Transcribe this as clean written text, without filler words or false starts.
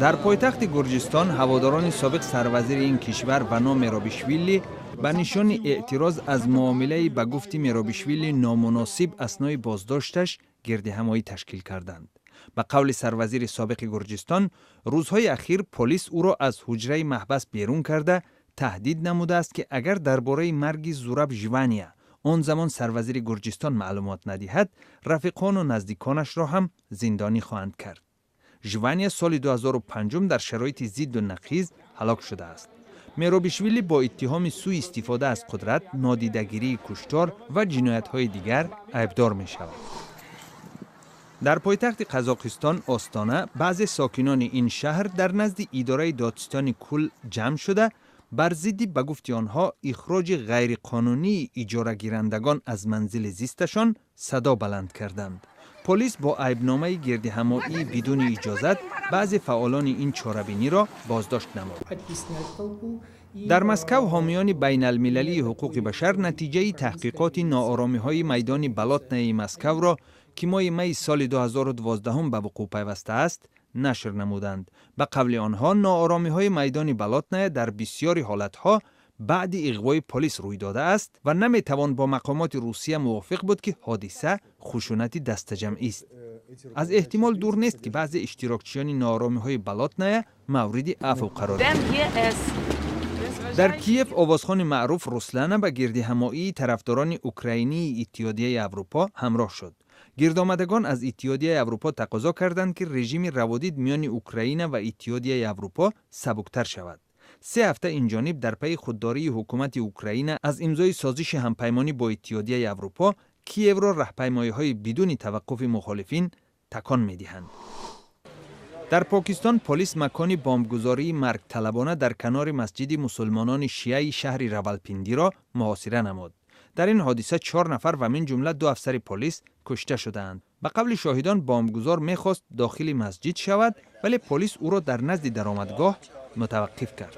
Дар пойтахти Гурҷистон ҳаводорони собиқ сарвазири ин кишвар Вано Меробишвили ба нишони эътироз аз муомилаи, ба гуфти Меробишвили, номуносиб аснои боздошташ гирдиҳамоӣ ташкил карданд. Ба қавли сарвазири собиқи Гурҷистон, рӯзҳои ахир полис ӯро аз ҳуҷраи маҳбас берун карда, таҳдид намудааст, ки агар дар бораи марги Зураб Жвания, он замон сарвазири Гурҷистон, маълумот надиҳад, рафиқону наздиконашро ҳам зиндонӣ хоҳанд кард. Жвания соли 2005 дар шароити зидду нақиз ҳалок шудааст. Меробишвили бо иттиҳоми сӯистифода аз қудрат, нодидагирии куштор ва ҷиноятҳои дигар айбдор мешавад. Дар пойтахти Қазоқистон, Остона, баъзе сокинони ин шаҳр дар назди идораи додситони кул ҷамъ шуда, бар зидди, ба гуфти онҳо, ихроҷи ғайриқонунии иҷорагирандагон аз манзили зисташон садо баланд карданд. Полис бо айбномаи гирдиҳамоии бидуни иҷозат баъзе фаъолони ин чорабиниро боздошт намуд. Дар Москав ҳомиёни байналмилалии ҳуқуқи башар натиҷаи таҳқиқоти нооромиҳои майдони Болотнаяи Москавро, ки моҳи майи соли 2012 ба вуқӯъ пайвастааст, нашр намуданд. Ба қавли онҳо, нооромиҳои майдони Болотная дар бисёри ҳолатҳо баъди иғвои полис рӯй додааст ва наметавон бо мақомоти Русия мувофиқ буд, ки ҳодиса хушунати дастаҷамъист. Аз эҳтимол дур нест, ки баъзе иштирокчиёни нооромиҳои Болотная мавриди афв қарор. Дар Киев овозхони маъруф Руслана ба гирдиҳамоии тарафдорони украинии Иттиҳодияи Аврупо ҳамроҳ шуд. Гирдомадагон аз Иттиҳодияи Аврупо тақозо карданд, ки режими раводид миёни Украина ва Иттиҳодияи Аврупо сабуктар шавад. 3 ҳафта инҷониб, дар пайи худдории ҳукумати Украина аз имзои созиши ҳампаймонӣ бо Иттиҳодияи Аврупо, Киевро раҳпаймоиҳои бидуни таваққуфи мухолифин такон медиҳанд. Дар Покистон полис макони бомбгузории маргталабона дар канори масҷиди мусулмонони шиаи шаҳри Равалпиндиро муҳосира намуд. Дар ин ҳодиса чор нафар ва мин ҷумла ду афсари полис кушта шудаанд. Ба қавли шоҳидон, бомбгузор мехост дохили масҷид шавад, вале полис ӯро дар назди даромадгоҳ мутаваққиф кард.